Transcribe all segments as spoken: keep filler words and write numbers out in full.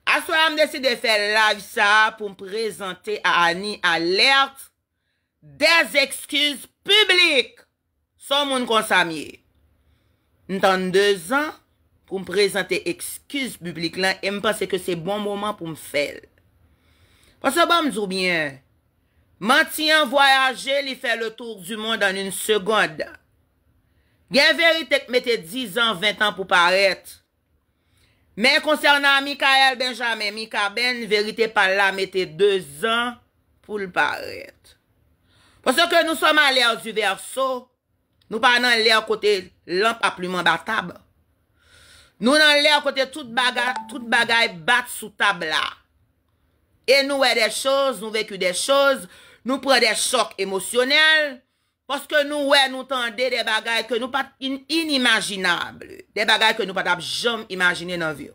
Aswè a, m deside fè live sa a pou m prezante a Annie Alerte des excuses publiques. Se yon moun konsa m ye. M tann de zan pou m prezante eskiz piblik lan e m panse ke se bon moman pou m fè l. Paske ban m di w byen, manti an vwayaje, li fè le tour du monde en une seconde. Gen verite k mete diz an, ven tan pou parèt. Men konsènan Michael Benjamin, Mikaben, verite pa l la mete de zan pou l parèt. Paske nous sommes à l'ère du Verseau, nou pa nan lè kote lanp ap lim anba tab. Nou nan lè kote tout bagay, tout bagay bat sou tab la. E nou wè de choz, nou veki de choz, nou pran de chòk emosyonèl, paske nou wè, nou tande de bagay ke nou pa t in-, inimajinab, de bagay ke nou pa t ap janm imajine nan vi w.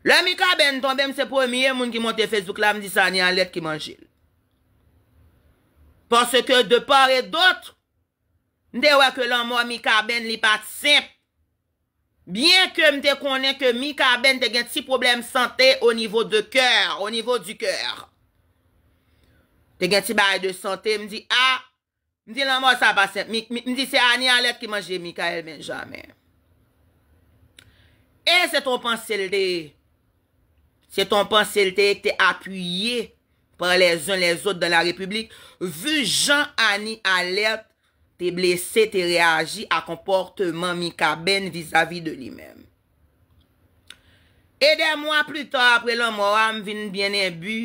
Lè Mikaben tonbe, m se premye moun ki monte Facebook la, m di se Annie Alerte ki manje l. Paske de part et d'autre, m te wè ke lanmò Mikaben li pa t senp. Byen ke m te konnen ke Mikaben te gen ti pwoblèm sante o nivo de kè, o nivo di kè. Te gen ti bagay de sante, m di, a, m di lanmò sa pa senp. Mi-, mi-, m di se Annie Alerte ki manje Mikael Benjamin. E se t on panse l te ye. Se t on panse l te ye ki te apiye par les uns les autres dans la République, vu jan Annie Alerte te blese, te reyaji a konpòteman Mikaben vizavi de li menm. E dè mwa pli ta, apre lanmò a, m vin byen enbi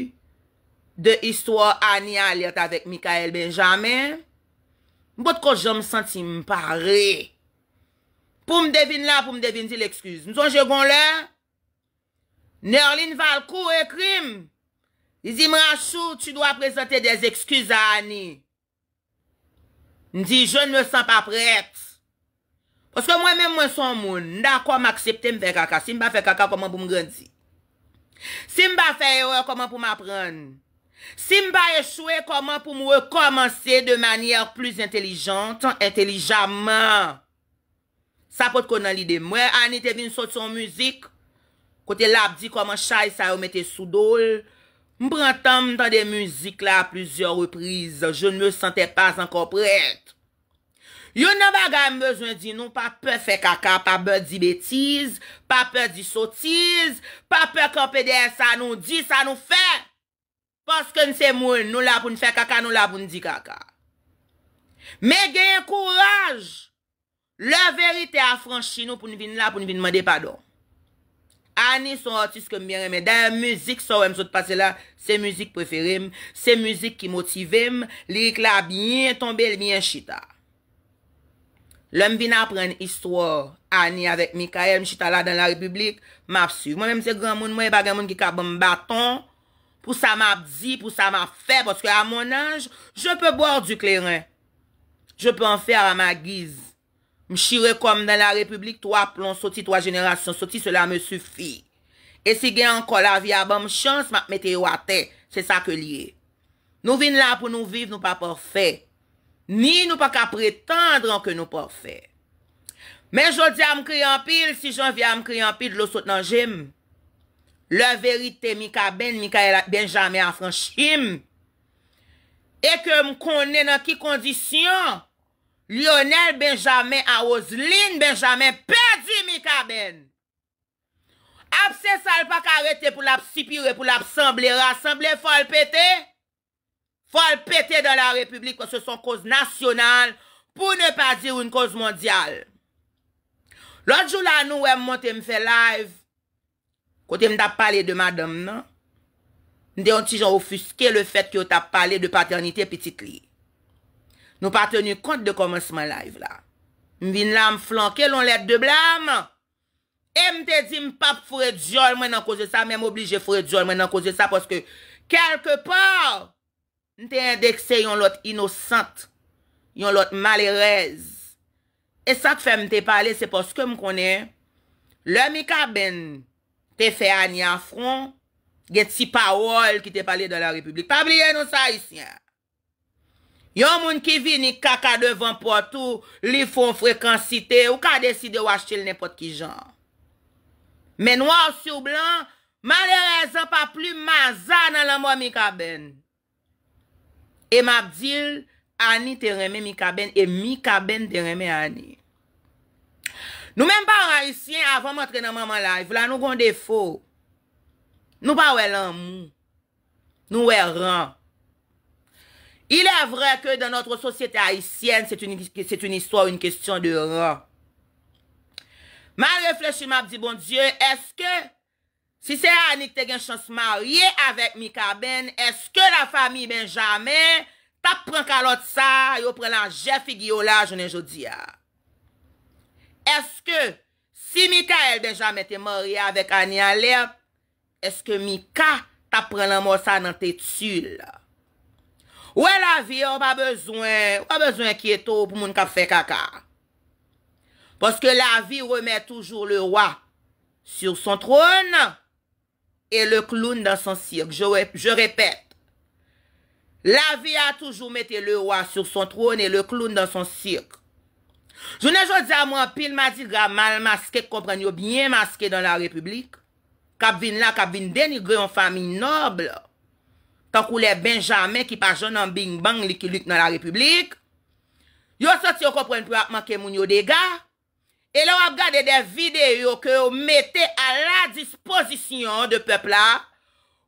de istwa Annie Alerte avèk Mikael Benjamin. M potko janm santi m pare pou m te vin la, pou m te vin di l eskiz. M sonje gon lè, Nerline Valcourt ekri m. Li di m, Rachou, tu dois présenter des excuses à Annie. M di, je ne me sens pas prête. Paske mwen menm, mwen se yon moun, m dakò m aksepte m fè kaka. Si m pa fè kaka, kòman pou m grandi? Si m pa fè erè, kòman pou m aprann? Si m pa echwe, kòman pou m rekòmanse de manière plus intelligente, entelijaman? Sa potko nan lide m. M wè Annie te vin soti yon mizik, kote l ap di kòman chay sa yo mete sou do l. M pran tan m tande mizik la à plusieurs reprises. Je ne me sentais pas encore prête. Youn nan bagay m bezwen di nou, pa pè fè kaka, pa pè di betiz, pa pè di sotiz, pa pè kanpe dèyè sa nou di, sa nou fè. Paske n se moun, nou la pou n fè kaka, nou la pou n di kaka. Men genyen kouraj, lè verite a franchi nou pou n vin la, pou n vin mande padon. Annie se yon atis ke m byen renmen. Dayè, mizik sa w wè m sot pase la, se mizik prefere m, se mizik ki motive m, lirik la byen tonbe, l byen chita. Lè m vin aprann istwa Annie avèk Mikael, m chita la dans la République, m ap swiv. Mwen menm se granmoun mwen, e pa gen moun ki ka ban m baton pou sa m ap di, pou sa m ap fè, paske à mon âge, je peux boire du clairin. Je peux en faire à ma guise. M chire kò m dans la République, twa plon soti, twa jenerasyon soti, cela me suffit. E si gen ankò lavi a ban m chans, m ap mete yo atè. Se sa ke l ye. Nou vin la pou nou viv, nou pa pafè. Ni nou pa ka pretandran ke nou pafè. Men jodi a m kriye anpil, sis janvye a m kriye anpil, dlo sot nan je m. Lè verite Mikaben, Mikael Benjamin afranchi m. E ke m konnen nan ki kondisyon Lionel Benjamin a Roseline Benjamin pèdi Mikaben. Ap se sa l pa ka rete pou l ap sipire, pou l ap sanble, rasanble, fò l pete. Fò l pete dans la République, paske se yon koz nasyonal, pour ne pas dire une cause mondiale. Lòt jou la, nou wè m monte m fè live, kote m t ap pale de madanm nan. M te yon ti jan ofiske le fèt ke yo t ap pale de patènite pitit li. Nou pa teni kont de kòmansman live la. M vin la, m flanke l yon lèt de blam. E m te di m p ap foure dyòl mwen nan koze sa, men m oblije foure dyòl mwen nan koze sa, paske kèlke pa, m te endekse yon lòt inosant, yon lòt malerèz. E sa k fè m te pale, se paske m konnen, lè Mikaben te fè Annie afwon, gen ti pawòl ki te pale dans la République. Pa bliye non sa, Ayisyen. Yon moun ki vini kaka devan pòt ou, li fè yon frekansite, ou ka deside w achte l nenpòt ki jan. Men noir sur blanc, Malerèzan pa plim maza nan lanmò Mikaben. E m ap di l, Annie te renmen Mikaben e Mikaben te renmen Annie. Nou menm paran ayisyen, avan m antre nan manman live la, nou gon defo. Nou pa wè lanmou. Nou wè ran. Il est vrai que dans notre société haïtienne, c'est une, c'est une histoire, une question de rang. M al reflechi, m ap di, Bondye, èske si se Annie ki te gen chans marye avèk Mikaben, èske lafanmi Benjamen t ap pran kalòt sa a, yo pran lajè figi yo la jounen jodi a? Èske si Mikael Benjamen te marye avèk Annie Alerte, èske Mika t ap pran lanmò sa nan teti l? Ou wè lavi a, ou pa bezwen, ou pa bezwen enkyete w pou moun k ap fè kaka. Paske lavi remèt toujou le roi sur son trône et le clown dans son cirque. Je, ré- je répète, lavi a toujou mete le roi sur son trône et le clown dans son cirque. Jounen jodi a, mwen anpil madigra mal maske k konprann yo byen maske dans la République, k ap vin la, k ap vin denigre yon fanmi nòb, tankou lè Benjamen ki pa janm nan bing bang li ki lik nan la République. Yo santi yo konprann pou y ap manke moun yo dega. E lè w ap gade de videyo ke yo mete à la disposition de pèp la,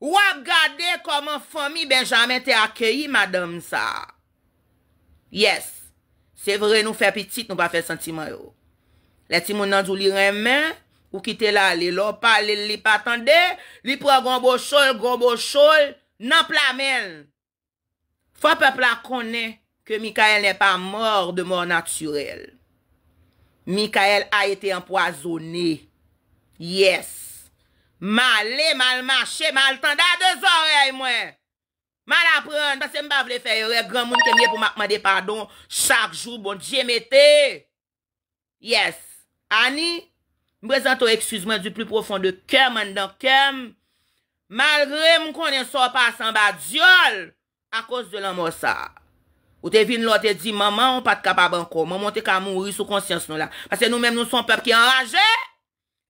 w ap gade kòman fanmi Benjamen te akeyi madanm sa a. Yes. Se vre, nou fè pitit, nou pa fè santiman yo. Lè timoun nan di w li renmen, ou kite l ale. Lè w pale l, li pa tande, li pran gonbo cho l, gonbo cho l nan pla men l. Fò pèp la konnen ke Mikael n'est pas mort de mort naturelle. Mikael a été empoisonné. Yes. M ale, m al mache, m al tande a de zòrèy mwen. M al aprann, paske m pa vle fè erè granmoun ke m ye pou m ap mande padon chak jou, Bondye mete. Yes. Annie, m prezante w eskiz mwen du plus profond de cœur m, anndan kè m. Malgre m konnen sa w pase anba dyòl akoz de lanmò sa a. Ou te vin la, w te di manman w pa t kapab ankò. Manman w te ka mouri sou konsyans nou la. Paske nou menm, nou se yon pèp ki anraje.